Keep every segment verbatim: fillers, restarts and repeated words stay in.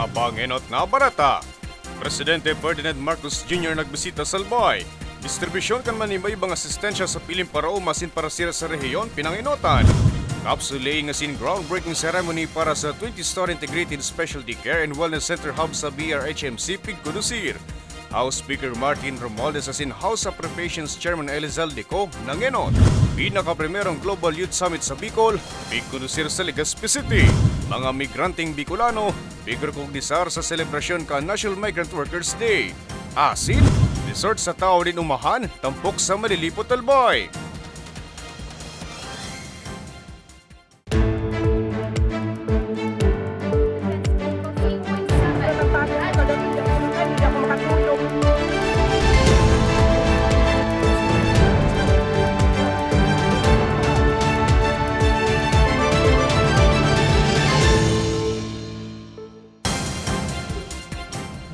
Pangenot na bareta. Presidente Ferdinand Marcos Junior nagbisita sa Albay. Distribusyon kan manimaibang asistensya sa piling paraoma asin parasira sa rehiyon pinangenotan. Capsule laying asin groundbreaking ceremony para sa twenty-story Integrated Specialty Care and Wellness Center Hub sa B R H M C pigkondusir. House Speaker Martin Romualdez asin House Appropriations Chairman Elizalde Co nangenot. Pinakaprimerong Global Youth Summit sa Bicol, pigkondusir sa Legazpi City. Mga migranteng Bicolano, pigrekognisar sa selebrasyon kan National Migrant Workers Day. Asin, resort sa tawo nin umahan, tampok sa Malilipot, Albay.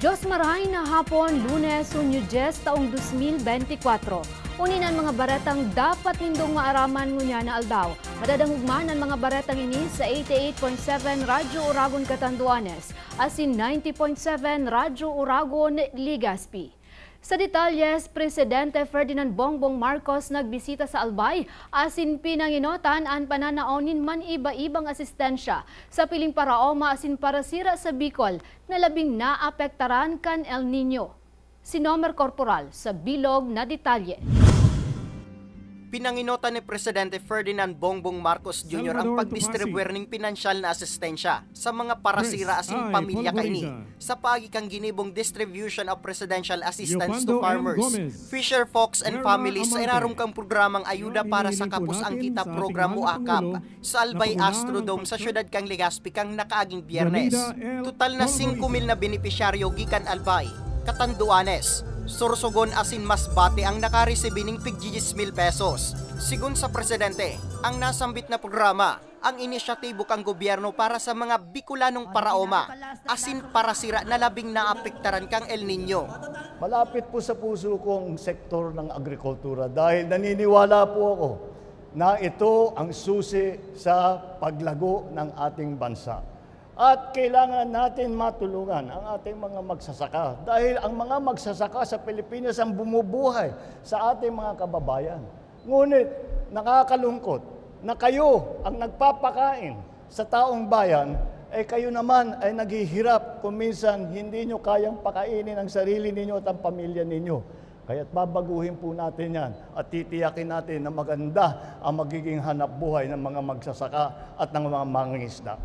Diyos marahay na hapon, Lunes, Hunyo dyes, taong dos mil benti kwatro. Uni na an mga baretang dapat nindong maaraman ngunyan na aldaw. Madadangog man an mga baretang ini sa eighty-eight point seven Radyo Oragon Catanduanes asin ninety point seven Radyo Oragon Legazpi. Sa detalyes, Presidente Ferdinand Bongbong Marcos nagbisita sa Albay asin pinangenotan an pananao nin man-iba-ibang asistensya sa piling paraoma asin parasira sa Bicol na labing naapektaran kan El Niño. Si Nomer Corporal sa bilog na detalye. Pinangenotan ni Presidente Ferdinand Bongbong Marcos Junior ang pagdistribuir ning pinansyal na asistensya sa mga parasira asin pamilya kaini sa paagi kan ginibong Distribution of Presidential Assistance to Farmers, Fisher Folks and Families sa irarom kan programang Ayuda para sa Kapos ang Kita program o akap sa Albay Astrodome sa siyudad kan Legazpi kan nakaaging Biyernes. Total na singko mil na benepisyaryo gikan Albay, Catanduanes, Sorsogon asin Masbate ang nakaresibi ning pigdidyes mil pesos. Sigon sa presidente, ang nasambit na programa, ang inisyatibo kan gobyerno para sa mga Bicolanong paraoma asin parasira na labing naapektaran kan El Niño. Malapit po sa puso ko ang sektor ng agrikultura dahil naniniwala po ako na ito ang susi sa paglago ng ating bansa. At kailangan natin matulungan ang ating mga magsasaka dahil ang mga magsasaka sa Pilipinas ang bumubuhay sa ating mga kababayan. Ngunit nakakalungkot na kayo ang nagpapakain sa taong bayan, eh kayo naman ay naghihirap kung minsan hindi nyo kayang pakainin ang sarili ninyo at ang pamilya ninyo. Kaya't babaguhin po natin yan at titiyakin natin na maganda ang magiging hanap buhay ng mga magsasaka at ng mga mangingisda.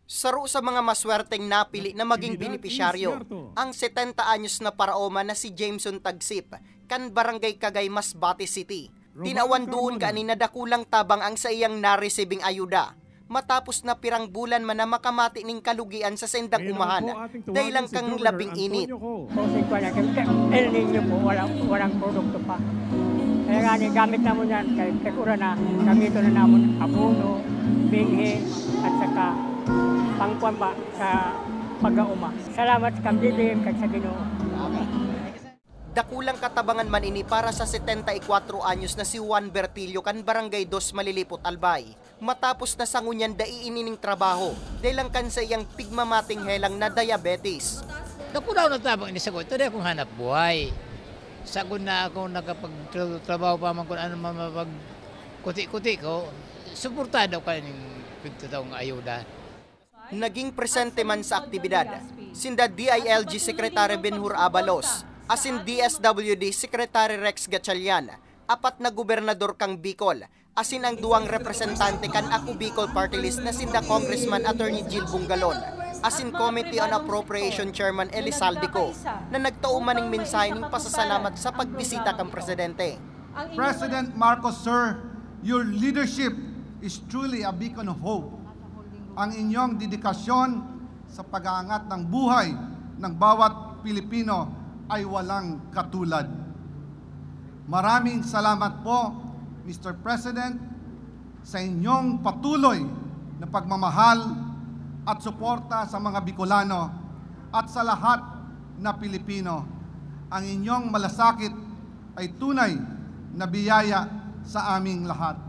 Saro sa mga maswerteng napili na maging benepisyaryo, ang setenta anyos na paraoma na si Jameson Tagsip, kan Barangay Cagay, Masbate City. Tinawan doon kaini na dakulang tabang ang saiyang naresibing ayuda, matapos na pirang bulan man na makamati nin kalugian sa saindang umahan, dahil lang kan labing init. Kasi kuwan na, El Niño po, walang, walang produkto pa. Kaya nga, ni, gamit namon yan, kay, kay kura na, gamiton na namon abono, binhi, at saka pangkuwan ba sa pag-auma. Salamat sa B B M kag sa Ginoo. Dakulang katabangan man ini para sa setenta y kwatro anyos na si Juan Bertillo kan Barangay Dos, Malilipot, Albay. Matapos na sa ngunyan dai ini ning trabaho, dahil lang kan saiyang pigmamating helang na diabetes. Dako daw na tabang ini sago, ito dai akong hanap buhay. Sago na ako nakapagtrabaho pa man kung ano man mapag-kuti-kuti ko, suportado ka ning pigtatawong ayuda. Naging presente man sa aktibidad sinda D I L G Secretary Benhur Abalos asin D S W D Secretary Rex Gatchalian, apat na gobernador kan Bicol, asin ang duwang representante kan Ako Bicol Party List na sinda Congressman Attorney Jil Bungalon asin Committee on Appropriation Chairman Elizalde Co, na nagtao man ning mensahe ning pasasalamat sa pagbisita kan presidente. President Marcos, sir, your leadership is truly a beacon of hope. Ang inyong dedikasyon sa pag-aangat ng buhay ng bawat Pilipino ay walang katulad. Maraming salamat po, Mister President, sa inyong patuloy na pagmamahal at suporta sa mga Bicolano at sa lahat na Pilipino. Ang inyong malasakit ay tunay na biyaya sa aming lahat.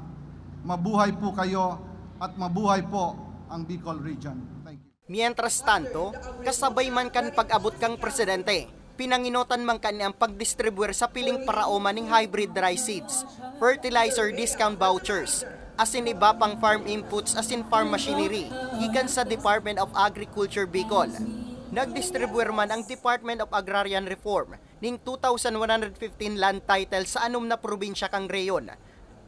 Mabuhay po kayo at mabuhay po ang Bicol Region. Thank you. Mientras tanto, kasabay man kan pag-abot kan presidente, pinanginotan man kani ang pagdistribuir sa piling paraoma ning hybrid rice seeds, fertilizer discount vouchers, asin iba pang farm inputs asin farm machinery gikan sa Department of Agriculture Bicol. Nagdistribuir man ang Department of Agrarian Reform ning two thousand one hundred fifteen land title sa anom na probinsya kan rehiyon.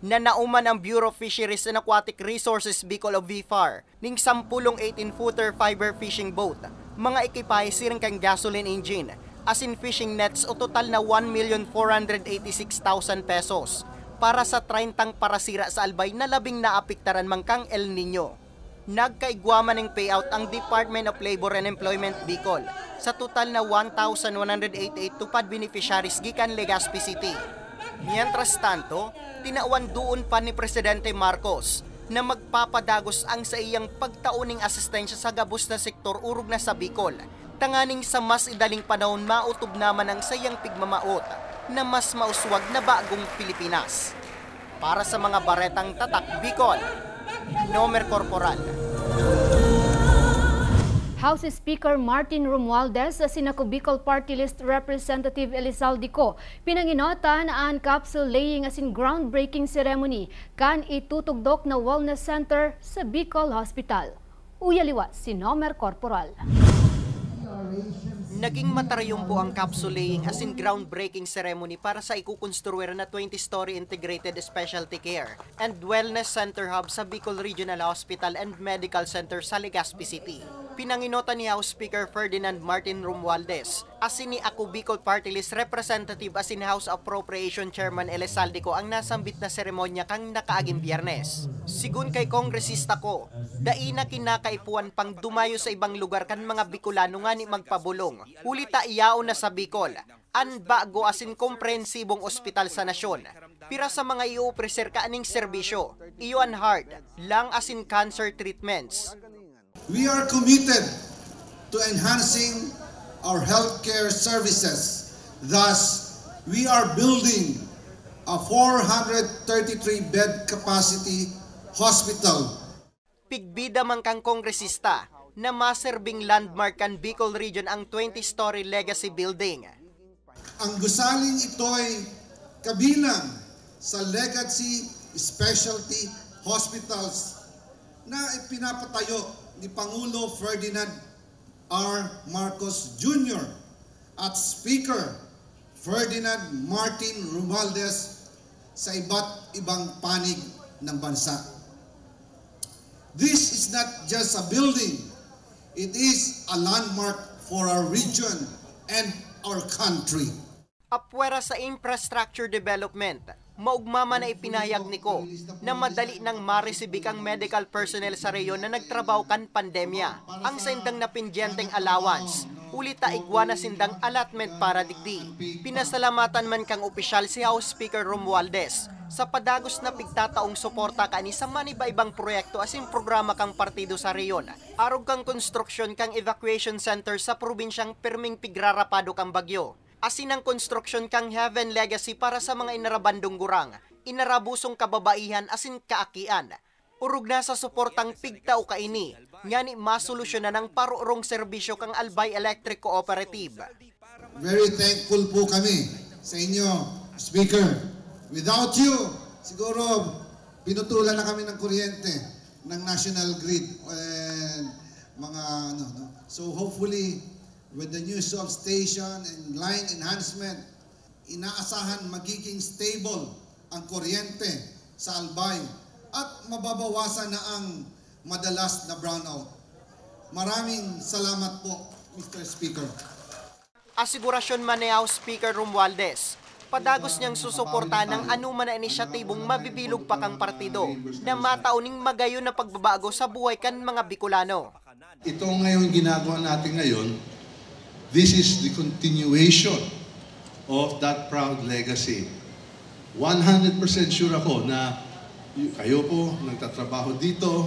Nanao man ang Bureau of Fisheries and Aquatic Resources Bicol o BFAR ning sampulong eighteen-footer fiber fishing boat, mga ekipahe siring kan gasoline engine, asin fishing nets o total na one million four hundred eighty-six thousand pesos para sa treyntang parasira sa albay na labing naapektaran man kan El Niño. Nagkaigwa man nin payout ang Department of Labor and Employment Bicol sa total na one thousand one hundred eighty-eight tupad beneficiaries gikan Legazpi City. Mientras tanto, tinawan duon pa ni Presidente Marcos na magpapadagos ang saiyang pagtao ning asistensya sa gabos na sektor orog na sa Bicol, tanganing sa mas idaling panahon maotob na man ang saiyang pigmamawot na mas mauswag na bagong Pilipinas. Para sa mga baretang tatak Bicol, Nomer Corporal. House Speaker Martin Romualdez asin Ako Bicol Party List Representative Elizalde Co pinanginotan an capsule laying asin groundbreaking ceremony kan itutugdok na wellness center sa Bicol Hospital. Uya liwat si Nomer Corporal. Naging matarayom po ang capsule laying asin groundbreaking ceremony para sa ikukonstruir na twenty-story integrated specialty care and wellness center hub sa Bicol Regional Hospital and Medical Center sa Legazpi City. Pinanginotan ni House Speaker Ferdinand Martin Romualdez asin ni Ako Bicol Party List Representative asin House Appropriation Chairman Elizalde Co ang nasambit na seremonya kan nakaaging Biyernes. Sigon kay Kongresista Co, dai na kinakaipuhan pang dumayo sa ibang lugar kan mga Bicolano ngani magpabolong, huli ta yaon na sa Bicol an bago asin komprehensibong ospital sa nasyon. Pira sa mga iopreser kaning serbisyo, iyo an heart, lung asin cancer treatments. We are committed to enhancing our healthcare services. Thus, we are building a four hundred thirty-three bed capacity hospital. Pigbida man kan kongresista na maserbing landmark kan Bicol Region ang twenty-story Legacy Building. Ang gusaling ito'y kabilang sa Legacy Specialty Hospitals na ipinapatayo ni Pangulo Ferdinand R. Marcos Junior at Speaker Ferdinand Martin Romualdez sa iba't ibang panig ng bansa. This is not just a building, it is a landmark for our region and our country. Apwera sa infrastructure development, maugma man na ipinahayag ni Co na madali nang maresibik ang medical personnel sa rehiyon na nagtrabaho kan pandemya ang saindang napindyenteng allowance, huli ta igwa na sindang allotment para digdi. Pinasalamatan man kan opisyal si House Speaker Romualdez sa padagos na pigtataong suporta kaini sa maniba-ibang proyekto asin programa kan partido sa rehiyon, arog kan konstruksyon kan evacuation center sa probinsyang pirming pigrarapado kan bagyo, asin an konstruksyon kan Heaven Legacy para sa mga inarabandong gurang, inarabusong kababaihan asin kaakian. Orog na sa suportang pigtao kaini, ngani masolusyonan an parorong serbisyo kan Albay Electric Cooperative. Very thankful po kami sa inyo, Speaker. Without you, siguro pinutulan na kami ng kuryente ng National Grid and mga ano, no? So hopefully, with the new substation and line enhancement, inaasahan magiging stable ang kuryente sa Albay at mababawasan na ang madalas na brownout. Maraming salamat po, Mister Speaker. Asigurasyon man ni House Speaker Romualdez, padagos niyang susuportahan ang anoman na inisyatibong mabibilog pa kang partido na matao ning magayon na pagbabago sa buhay kan mga Bicolano. Itong ngayon ginagawa natin ngayon, this is the continuation of that proud legacy. One hundred percent sure ako na y- kayo po nagtatrabaho dito,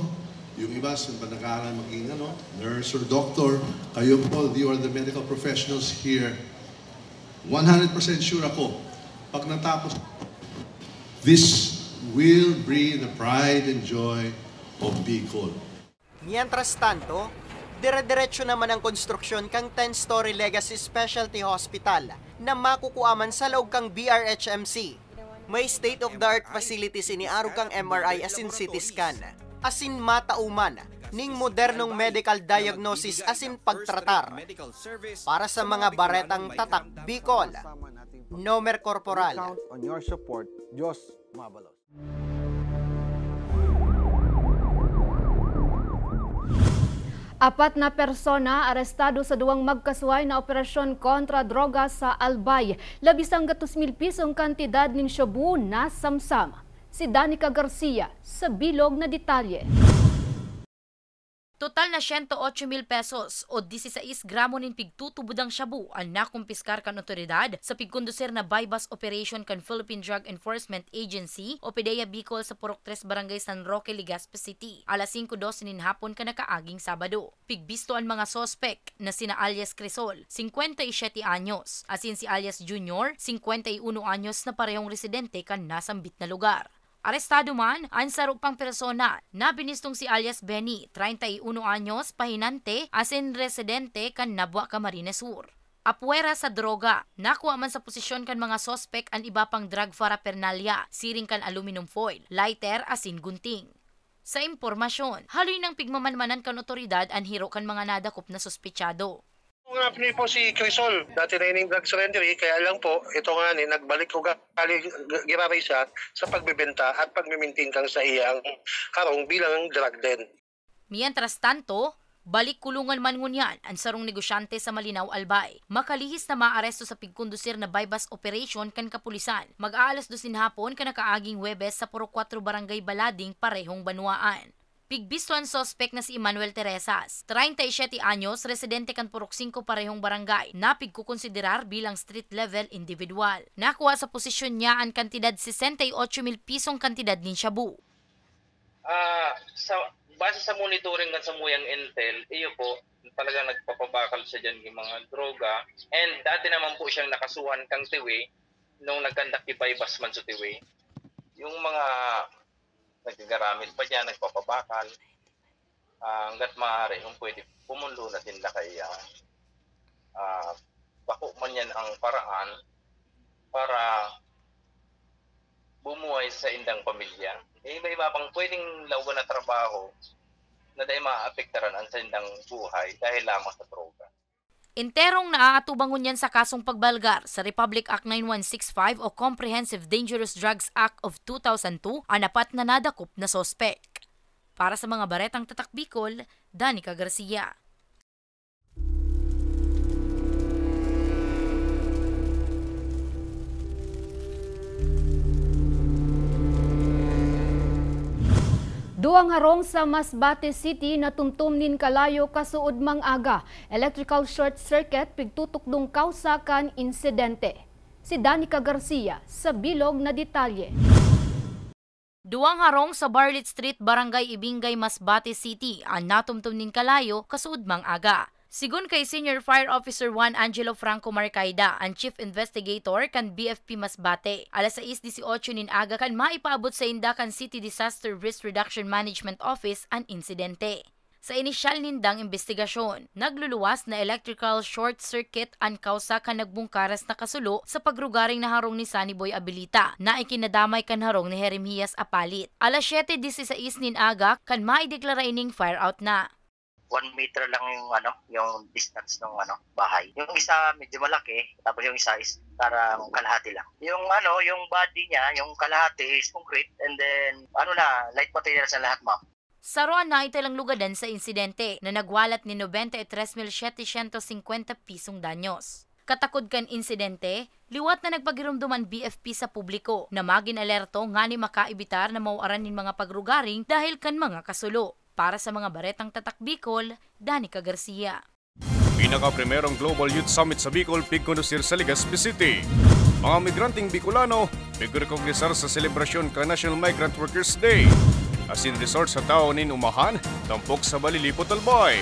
yung iba sa nag-aaral maging ano, nurse or doctor, kayo po, you are the medical professionals here. One hundred percent sure ako, pag natapos, this will bring the pride and joy of Bicol. Mientras tanto, Dire-diretso naman ang konstruksyon kan ten-story Legacy Specialty Hospital na makukua man sa laog kan B R H M C. May state-of-the-art facilities ini arog kan M R I asin C T scan, asin matao man ning modernong medical diagnosis asin pagtratar. Para sa mga baretang tatak Bicol, Nomer Corporal. Count on your support. Diyos mabalos. Apat na persona arestado sa duwang magkasuhay na operasyon kontra droga sa Albay. Labis ang gatos mil pisong kantidad nin shabu nasamsam. Si Danica Garcia sa bilog na detalye. Total na siyento otso mil pesos o disisais gramo nin pigtutubodang shabu an nakumpiskar kan otoridad sa pigkondusir na buy-bust operation kan Philippine Drug Enforcement Agency o PDEA Bicol sa Purok Tres, Barangay San Roque, Legazpi City, alas singko dose nin hapon kan nakaaging Sabado. Pigbisto an mga suspek na sina alias Crisol, singkwenta y siyete anyos, asin si alias Junior, singkwenta y uno anyos, na parehong residente kan nasambit na lugar. Arestado man an saro pang persona na binistong si alias Benny, treinta y uno anyos, pahinante asin residente kan Nabua, Camarines Sur. Apwera sa droga, nakua man sa posesyon kan mga suspek an iba pang drug paraphernalia, siring kan aluminum foil, lighter asin gunting. Sa impormasyon, haloy nang pigmamanmanan kan otoridad an hiro kan mga nadakop na suspetsado. Nga ni po si Crisol, dati na ining drug surrendery, kaya lang po, ito nga ni, nagbalik ugali, g-, giraray siya sa pagbebenta at pagmimintin kang sa iyang harong bilang drug den. Mientras tanto, balik kulungan man ngunyan an sarong negosyante sa Malinao, Albay, makalihis na maaresto sa pigkondusir na buy-bust operation kan kapulisan, mag-aalas dos nin hapon kan nakaaging Huwebes sa Purok Kwatro, Barangay Balading, parehong banwaan. Pigbisto an suspek na si Emmanuel Teresas, treinta y siete anyos, residente kan Purok Singko, parehong barangay, na pigkokonsiderar bilang street level individual. Nakua sa posesyon niya an kantidad sesenta y ocho mil pisong kantidad nin shabu. Ah, sa, base sa monitoring kan samuyang intel, iyo po, talagang nagpapabakal siya diyan ng mga droga. And dati naman po siyang nakasuhan kang Tiwi nung nagkandak di buy-bust man sa Tiwi. Yung mga nagagaramit pa diyan, nagpapabakal. Ah, hangga't maaari, kung pwede, pumundo na sinda kay, ah, ah, bako man yan ang paraan para bumuhay sa indang pamilya. May iba-iba pang pwedeng lawan na trabaho na dahil maapektaran ang sa indang buhay dahil lamang sa droga. Enterong naaatubang ngunyan sa kasong pagbalgar sa Republic Act nine one six five o Comprehensive Dangerous Drugs Act of two thousand two an apat na nadakop na suspek. Para sa mga Baretang Tatak Bicol, Danica Garcia. Duwang harong sa Masbate City natumtom nin kalayo kasuodmang aga. Electrical short circuit pigtutukdong kawsa kan insidente. Si Danica Garcia sa bilog na detalye. Duwang harong sa Barlit Street, Barangay Ibingay, Masbate City, an natumtom nin kalayo kasuodmang aga. Sigon kay Senior Fire Officer one Angelo Franco Marcaida, an Chief Investigator kan B F P Masbate, alas sais dieciocho nin aga kan maipaabot sa inda kan City Disaster Risk Reduction Management Office an insidente. Sa inisyal nindang imbestigasyon, nagluluwas na electrical short circuit an kawsa kan nagbungkaras na kasulo sa pagrugaring na harong ni Sunny Boy Abilita na ikinadamay kan harong ni Jeremias Apalit. Alas siyete disisais nin aga kan maideklara ining fire out na. One meter lang yung, ano, yung distance ng, ano, bahay. Yung isa medyo malaki, tapos yung isa is parang kalahati lang. Yung, ano, yung body niya, yung kalahati is concrete, and then, ano na, light materials na lahat, ma'am. Saro an naitalang lugadan sa insidente na nagwalat nin nobenta y tres mil setecientos cincuenta pisong danyos. Katakod kan insidente, liwat na nagpagiromdom an B F P sa publiko na magin alerto ngani makaibitar na mawaran nin mga pagrugaring dahil kan mga kasulo. Para sa mga Baretang Tatak Bicol, Danica Garcia. Pinakaprimerong Global Youth Summit sa Bicol pigkondusir sa Legazpi City. Mga migranteng Bicolano pigrekognisar sa selebrasyon kan National Migrant Workers Day. Asin resort sa tawo nin umahan, tampok sa Balilipot, Albay.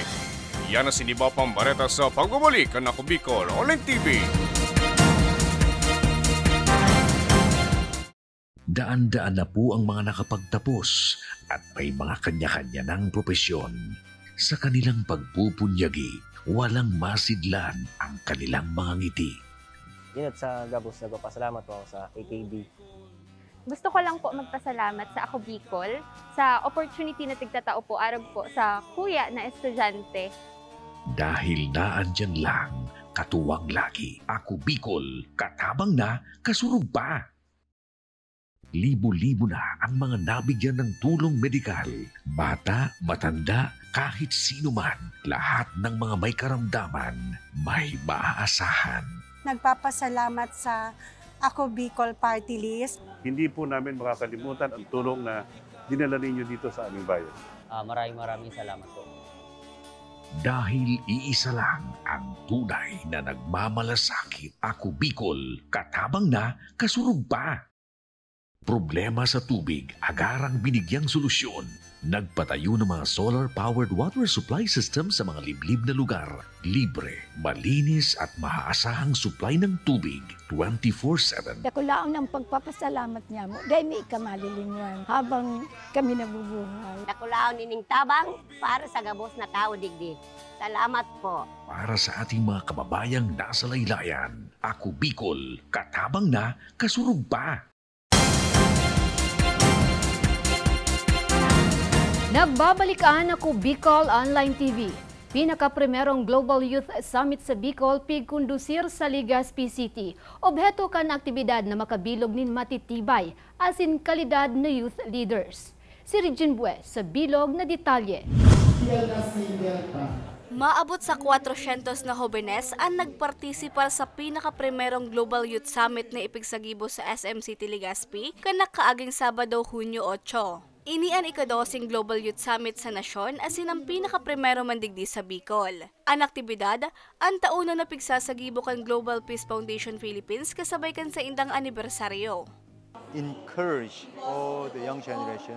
Yan asin iba pang bareta sa pagbabalik kan Ako Bicol Online T V. Daan-daan na po ang mga nakapagtapos at may mga kanya-kanya ng propesyon. Sa kanilang pagpupunyagi, walang masidlan ang kanilang mga ngiti. Inot sa gabos, nagpapasalamat po ako sa A K B. Gusto ko lang po magpasalamat sa Ako Bicol sa opportunity na tigtatao po arog po sa kuya na estudyante. Dahil naandyan lang, katuwang lagi, Ako Bicol, katabang na, kasurog pa. Libo-libo na ang mga nabigyan ng tulong medikal. Bata, matanda, kahit sino man, lahat ng mga may karamdaman, may maaasahan. Nagpapasalamat sa Ako Bicol Party List. Hindi po namin makakalimutan ang tulong na dinala ninyo dito sa aming bayan. Ah, maraming maraming salamat po. Dahil iisa lang ang tunay na nagmamalasakit. Ako Bicol, katabang na, kasurog pa. Problema sa tubig, agarang binigyang solusyon. Nagpatayo ng mga solar-powered water supply system sa mga liblib na lugar. Libre, malinis at maaasahang supply ng tubig twenty-four seven. Dakulaon ang pagpapasalamat niya mo. Dahil may ka malilingwan habang kami nabubuhay. Dakulaon nining tabang para sa gabos na tawo digdi. Salamat po. Para sa ating mga kababayang nasa laylayan, Ako Bicol, katabang na, kasurog pa. Nagbabalik ang Ako Bicol Online T V. Pinakaprimerong Global Youth Summit sa Bicol pigkondusir sa Legazpi City. Obheto kan aktibidad na makabilog nin matitibay asin kalidad na youth leaders. Si Regine Bue sa bilog na detalye. Maabot sa kwatrosyentos na hobenes an nagpartisipar sa pinakaprimerong Global Youth Summit na ipigsagibo sa S M City Legazpi kan nakaaging Sabado, Hunyo otso. Ini an ikadoseng Global Youth Summit sa nasyon asin an pinakaprimero man digdi sa Bicol. An aktibidad, an taon na napigsasagibo kan Global Peace Foundation Philippines kasabay kan saindang anibersaryo. Encourage all the young generation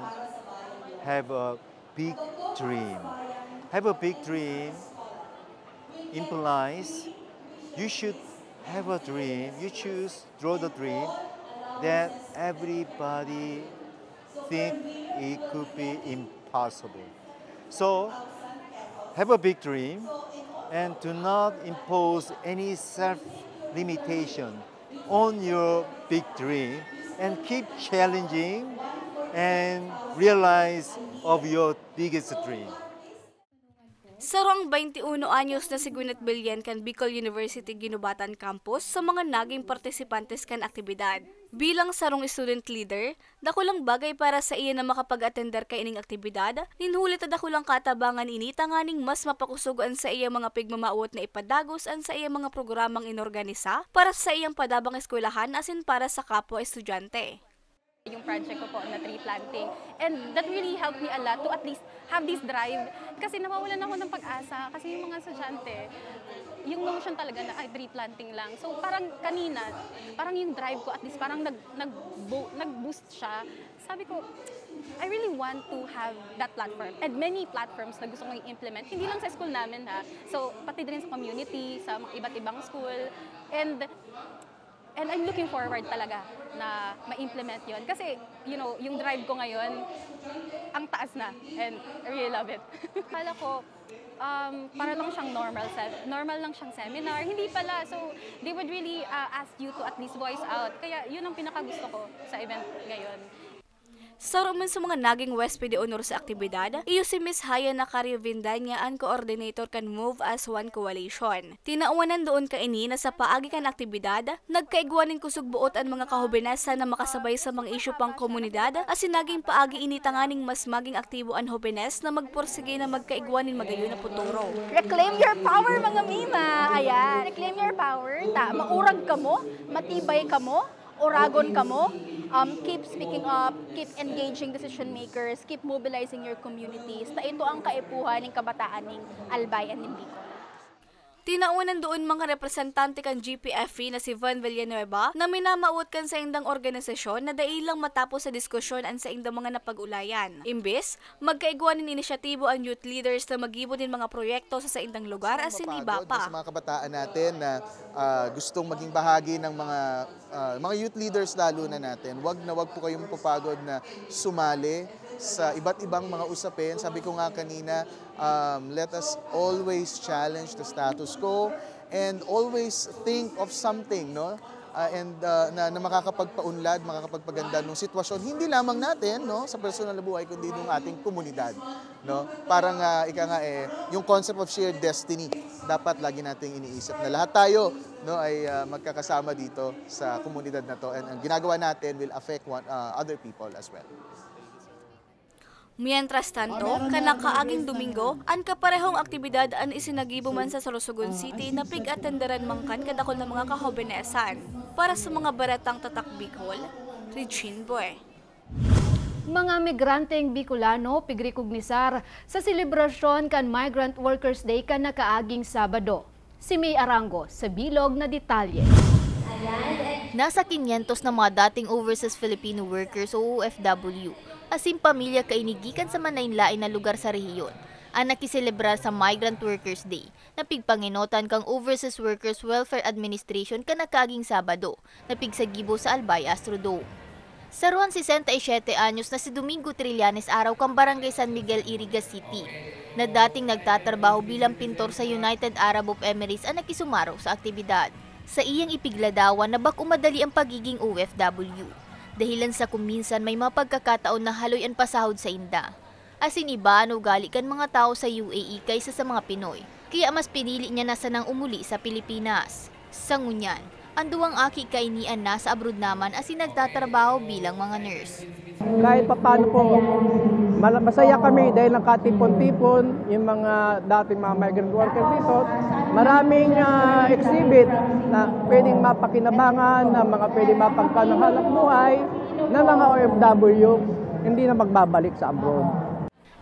have a big dream. Have a big dream implies you should have a dream, you choose, draw the dream that everybody think it could be impossible. So, have a big dream and do not impose any self-limitation on your big dream and keep challenging and realize of your biggest dream. Sarong baynte uno anyos na si Gwyneth Billian kan Bicol University Guinobatan Campus sa mga naging partisipantes kan aktibidad. Bilang sarong student leader, dakulang bagay para sa iya na makapag-atender kaining aktibidad, nin huli ta dakulang katabangan ini tanganing mas mapakosog an saiyang mga pigmamawot na ipadagos an saiyang mga programang inorganisa para sa saiyang padabang eskwelahan asin para sa kapwa estudyante. Yung project ko po na tree planting. And that really helped me a lot to at least have this drive. Kasi nawawalan ako ng pag-asa. Kasi yung mga estudyante, yung notion talaga na, ay, tree planting lang. So, parang kanina, parang yung drive ko, at least parang nag, nag, nag-boost siya. Sabi ko, I really want to have that platform and many platforms na gusto kong i-implement. Hindi lang sa school namin ha. So, pati din sa community, sa mga iba't ibang school. And And I'm looking forward talaga na ma-implement yon. Kasi, you know, yung drive ko ngayon, ang taas na. And I really love it. Kala ko, um, para lang siyang normal, se- normal lang siyang seminar. Hindi pala. So, they would really uh, ask you to at least voice out. Kaya yun ang pinakagusto ko sa event ngayon. Saro man sa mga naging huwes de honor sa aktibidad, iyo si Miss Haya Nacario Vindanya, an coordinator kan Move as One Coalition. Tinawan nandoon kaini na sa paagi kan aktibidad, nagkaigwa nin kusog-boot an mga kahobenasan na makasabay sa mga isyu pang komunidad, asin naging paagi ini tanganing mas maging aktibo an hobenes na magpursige na magkaigwa nin magayon na futuro. Reclaim your power, mga mima! Ayan, reclaim your power. Ta, maurag kamo, matibay kamo, oragon kamo, um, keep speaking up, keep engaging decision makers, keep mobilizing your communities. Ta ito ang kaipuhan ning kabataan ning Albay and ning Bicol. Tinawan nandoon mga representante kan G P F P na si Von Villanueva na minamawot kan saindang organisasyon na dai lang matapos sa diskusyon an saindang mga napag-ulayan. Imbes, magkaigwa nin inisyatibo an youth leaders na maggibo nin mga proyekto sa saindang lugar asin iba pa. Sa mga kabataan natin na ah, gustong maging bahagi ng mga ah, mga youth leaders lalo na natin, wag na wag po kayong mapapagod na sumali Sa iba't ibang mga usapin, sabi ko nga kanina, um, let us always challenge the status quo and always think of something, no? Ah, and, ah, na, na makakapagpaunlad, makakapagpaganda ng sitwasyon, hindi lamang natin, no, sa personal na buhay, kundi ng ating komunidad, no? Parang, ah, ika nga, eh, yung concept of shared destiny, dapat lagi nating iniisip na lahat tayo, no, ay, ah, magkakasama dito sa komunidad na to, and ang ginagawa natin will affect one, ah, other people as well. Mientras tanto, kan nakaaging Domingo, an kaparehong aktibidad an isinagibo man sa Sorsogon City na pig-atenderan man kan kadakul na mga kahobenesan. Para sa mga baretang Tatak Bicol, Regine Boy. Mga migranteng Bicolano pigrekognisar sa selebrasyon kan Migrant Workers Day kan nakaaging Sabado. Si May Arango sa bilog na detalye. Nasa kinyentos na mga dating overseas Filipino workers o O F W asin pamilya kaini gikan sa manlaen-laen na lugar sa rehiyon an nakiselebrar sa Migrant Workers Day na pigpangenotan kan Overseas Workers Welfare Administration kan nakaaging Sabado na pigsagibo sa Albay Astrodome. Saruhan sesenta y siete anyos na si Domingo Trillanes Araw kan Barangay San Miguel, Iriga City, na dating nagtatrabaho bilang pintor sa United Arab of Emirates an nakisumaro sa aktibidad. Sa iyang ipigladawan na bako madali ang pagiging O F W, dahilan sa kung minsan may mga pagkakataon na haloy an pasahod sainda. Asin iba an ugali kan mga tawo sa U A E kaysa sa mga Pinoy, kaya mas pinili niya na sanang umuli sa Pilipinas. Sa ngunyan, an duwang aki kaini an nasa abroad naman asin nagtatrabaho bilang mga nurse. Kahit papaano po, mala-, masaya kami dahil nakatipon-tipon yung mga dating mga migrant worker dito. Maraming, ah, exhibit na pwedeng mapakinabangan, na mga pwedeng mapagkaunang hanap buhay ng mga O F W, hindi na magbabalik sa abroad.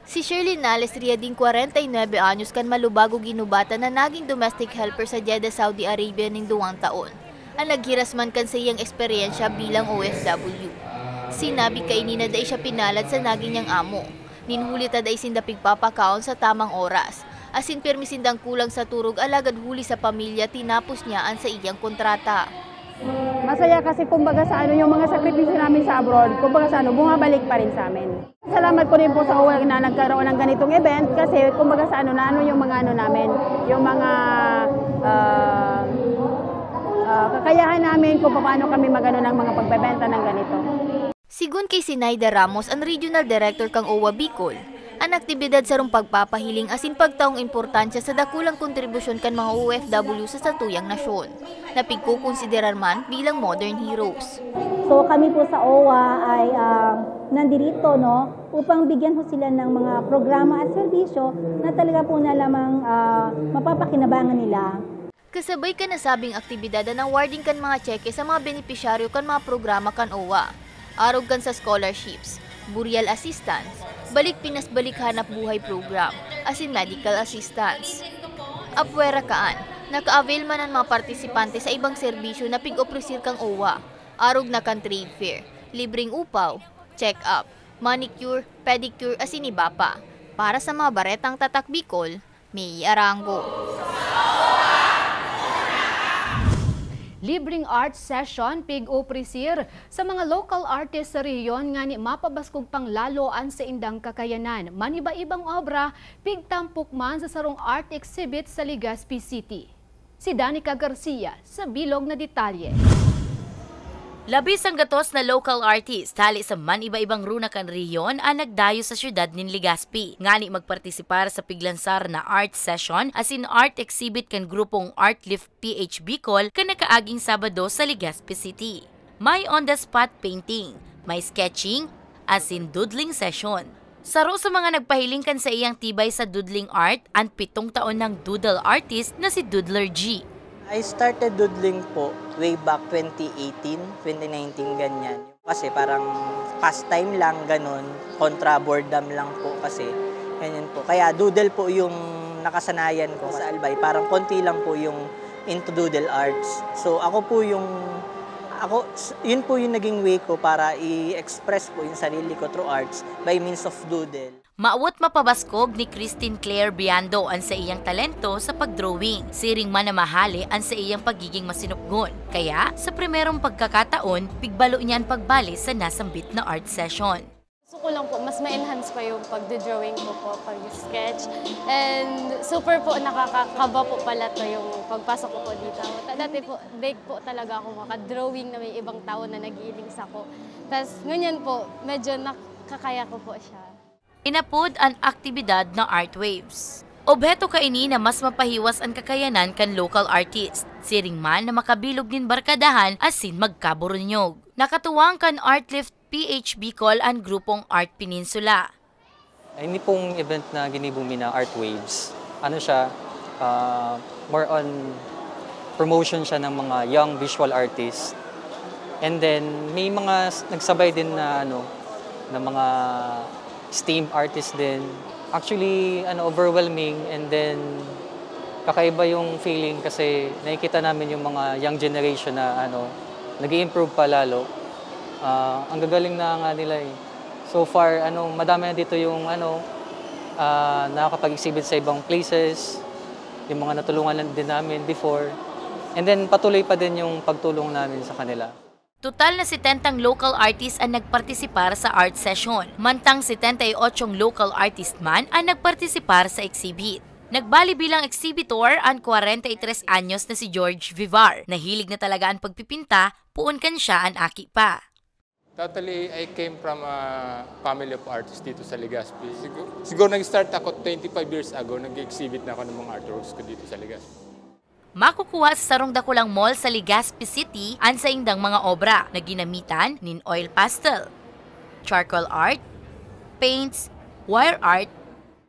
Si Shirley Nales Riadin, kwarenta y nuebe anyos, kan Malubago ginubatan na naging domestic helper sa Jeddah, Saudi Arabia, nin duwang taon. An naghiras man kan saiyang eksperyensya bilang O F W. Sinabi kaini na dai siya pinalad sa nagin niyang amo, nin huli ta dai sinda pigpapakaon sa tamang oras, asin pirmi sindang kulang sa turog, alagad huli sa pamilya, tinapos niya an saiyang kontrata. Masaya kasi, kumbaga, sa ano, yung mga sakripisyo namin sa abroad, kumbaga, sa ano, bumabalik pa rin sa amin. Salamat ko rin po sa O W A na nagkaroon ng ganitong event kasi, kumbaga, sa ano, na ano yung mga ano namin, yung mga, ah, ah, kakayahan namin kung paano kami magano ng mga pagbebenta ng ganito. Sigun ki Sinaida Ramos, an Regional Director kan O W A Bicol, an aktibidad sarong pagpapahiling asin pagtaong importansya sa dakulang kontribusyon kan mga O F W sa satuyang nasyon, na pigkokonsiderar man bilang modern heroes. So, kami po sa O W A ay, ah, nandirito, no, upang bigyan ho sila ng mga programa at serbisyo na talaga po na lamang, ah, mapapakinabangan nila. Kasabay kan nasabing aktibidad an awarding kan mga tseke sa mga benepisyaryo kan mga programa kan O W A, arog kan sa scholarships, burial assistance, Balik Pinas Balik Hanap Buhay Program, asin medical assistance. Apwera kaan, naka-avail man an mga partisipante sa ibang serbisyo na pig-opresir kan O W A, arog na kan trade fair, libreng upaw, check-up, manicure, pedicure, asin iba pa. Para sa mga baretang Tatak Bicol, May Arango. Libreng art session pig-opresir sa mga local artist sa rehiyon ngani mapabaskog pang lalo an saindang kakayanan. Maniba-ibang obra pigtampok man sa sarong art exhibit sa Legazpi City. Si Danica Garcia sa bilog na detalye. Labi sanggatos na local artist hali sa man-iba-ibang runa kan rehiyon an nagdayo sa siyudad nin Legazpi ngani magpartisipar sa piglansar na art session asin art exhibit kan grupong Art Lift P H Bicol kan nakaaging Sabado sa Legazpi City. May on-the-spot painting, may sketching, asin doodling session. Saro sa mga nagpahiling kan saiyang tibay sa doodling art, an pitong taon nang doodle artist na si Doodler G. I started doodling po way back twenty eighteen, twenty nineteen, ganyan. Kasi parang pastime lang, ganun, kontra boredom lang po kasi, ganyan po. Kaya doodle po yung nakasanayan ko sa Albay, parang konti lang po yung into doodle arts. So, ako po yung, ako, s-, yun po yung naging way ko para i-express po yung sarili ko through arts by means of doodle. Mawot mapabaskog ni Christine Claire Biando an saiyang talento sa pagdrawing. Siring man na mahale an saiyang pagiging masinupgon. Kaya, sa primerong pagkakataon, pigbalo niya an pagbali sa nasambit na art session. So, Ko lang po, mas ma-enhance pa yung pagdo-drawing ko po, pag-sketch. And super po nakakakaba po pala 'to, yung pagpasok ko po dito. Ta-, dati po, bake po talaga ako maka-drawing na may ibang tao na naghihiling sako. Tas ngunyan po, medyo nakakaya ko po siya. Inapod an aktibidad na Art Waves. Obheto kaini na mas mapahiwas an kakayanan kan local artist, siring man na makabilog nin barkadahan asin magkaburunyog. Nakatuwang kan Artlift P H Bicol an grupong Art Peninsula. Ini pong event na ginibo mi na Art Waves, ano siya, ah, more on promotion siya ng mga young visual artists. And then, may mga s-, nagsabay din na, ano, na mga STEAM artists din. Actually, ano, overwhelming, and then kakaiba yung feeling kasi nakikita namin yung mga young generation na, ano, nag-i-improve pa lalo. Ah, ang gagaling na nga nila, eh. So far, ano, madami na dito yung, ano, ah, nakakapag-exhibit sa ibang places, yung mga natulungan lang din namin before. And then, patuloy pa din yung pagtulong namin sa kanila. Total na setentang local artist an nagpartisipar sa art session, mantang setenta y ocho local artist man an nagpartisipar sa exhibit. Nagbali bilang exhibitor an kwarenta y tres anyos na si George Vivar. Nahilig na talaga an pagpipinta, poon kan siya an aki pa. Totally, I came from a family of artists dito sa Legazpi. Sigu-, siguro nag-start ako twenty-five years ago, nag-exhibit na ako ng mga artworks ko dito sa Legazpi. Makukuha sa sarong dakulang mall sa Legazpi City an saindang mga obra na ginamitan nin oil pastel, charcoal art, paints, wire art,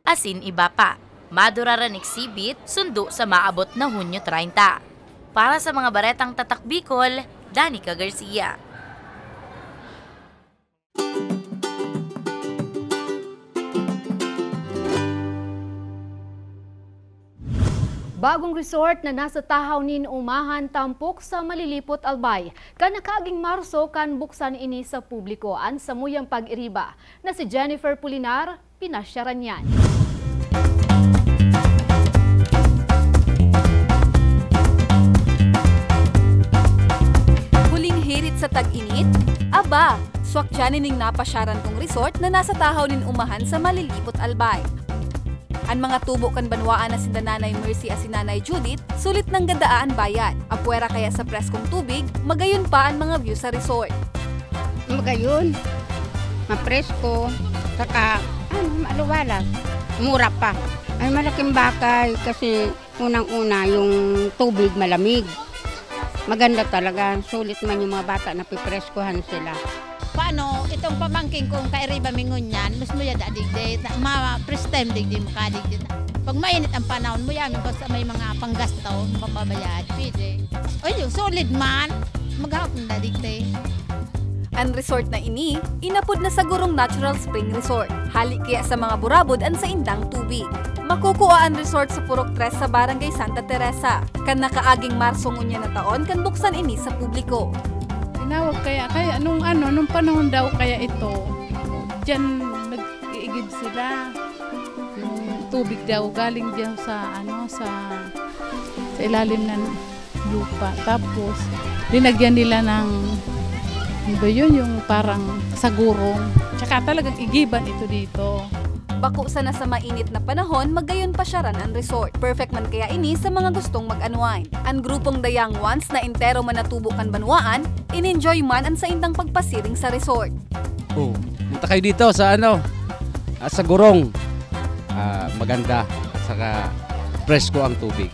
asin iba pa. Maduraran exhibit sundo sa maabot na Hunyo treinta. Para sa mga Baretang Tatak Bicol, Danica Garcia. Bagong resort na nasa tahaw nin Umahan tampok sa Malilipot, Albay. Kan nakaaging Marso kan buksan ini sa publiko an samuyang pag-iriba na si Jennifer Pulinar, pinasyaran niyan. Huling hirit sa tag-init? Aba, swak dyan ining napasyaran kong resort na nasa tahaw nin Umahan sa Malilipot, Albay. An mga tubo kan banwaan na sinda Nanay Mercy asin Nanay Judith, sulit nang gadaa an bayad. Apwera kaya sa preskong tubig, magayon pa an mga view sa resort. Magayon, mapresko, saka, ano, maluwalas. Mura pa. Ay, malaking bagay kasi unang-una, yung tubig malamig. Maganda talaga. Sulit man yung mga bata, napipreskuhan sila. Paano itong pamangkin kong kairiba mi ngunyan, mas muya da digdi, na, ma, first time digdi, makadigdi na. Pag mainit ang panahon, muya mi basta may mga panggasto, mababayad, pwede. Ay, yung solid man, maghapon na digdi. An resort na ini, inapod na Sagurong Natural Spring Resort. Hali kaya sa mga burabod an saindang tubig. Makukua an resort sa Purok Tres sa Barangay Santa Teresa. Kan nakaaging Marso ngunyan na taon kan buksan ini sa publiko. Tinawag kaya, kaya nung ano, nung panahon daw kaya ito, diyan nag-iigib sila. Yung tubig daw galing diyan sa, ano, sa, sa ilalim ng lupa. Tapos, linagyan nila ng, ano ba yun, yung parang sagurong. Tsaka talagang igiban ito dito. Bako sana sa mainit na panahon, magayon pasyaran an resort. Perfect man kaya ini sa mga gustong mag-unwind. An grupong The Young Ones na entero man natubo kan banwaan, in-enjoy man an saindang pagpasiring sa resort. Oh, punta kayo dito sa ano, ah, sa Gurong. Ah, maganda at saka presko ang tubig.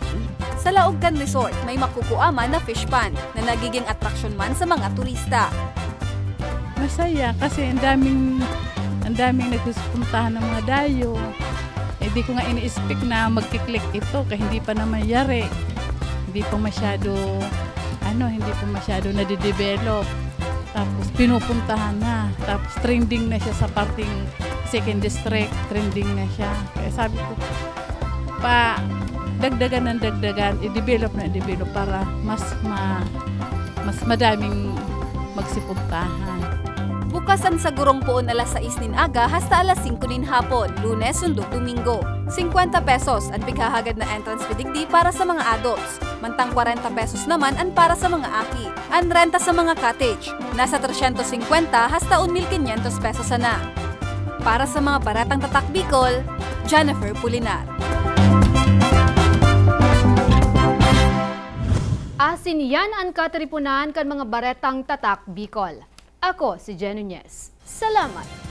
Sa laog kan resort, may makukua man na fish pond na nagiging atraksyon man sa mga turista. Masaya kasi ang daming, ang daming nagpupuntahan ng mga dayo. Eh, di ko nga ini-expect na magki-click ito, kaya hindi pa naman yari. Hindi pa masyado, ano, hindi pa masyado nade-develop. Tapos pinupuntahan na. Tapos trending na siya sa parting Second District, trending na siya. Kaya sabi ko, pa dagdagan ng dagdagan, i-develop na i-develop para mas ma-, mas madaming magsipuntahan. Bukas an Sagurong poon alas sais nin aga hasta alas singko nin hapon, Lunes sundo Domingo. Singkwenta pesos an pighahagad na entrance fee digdi para sa mga adults, mantang kwarenta pesos naman an para sa mga aki. An renta sa mga cottage, nasa tresyentos singkwenta hasta un mil kinyentos pesos sana. Para sa mga Baretang Tatak Bicol, Jennifer Pulinar. Asin yan an katiriponan kan mga Baretang Tatak Bicol. Ako si Jen Nunez. Salamat!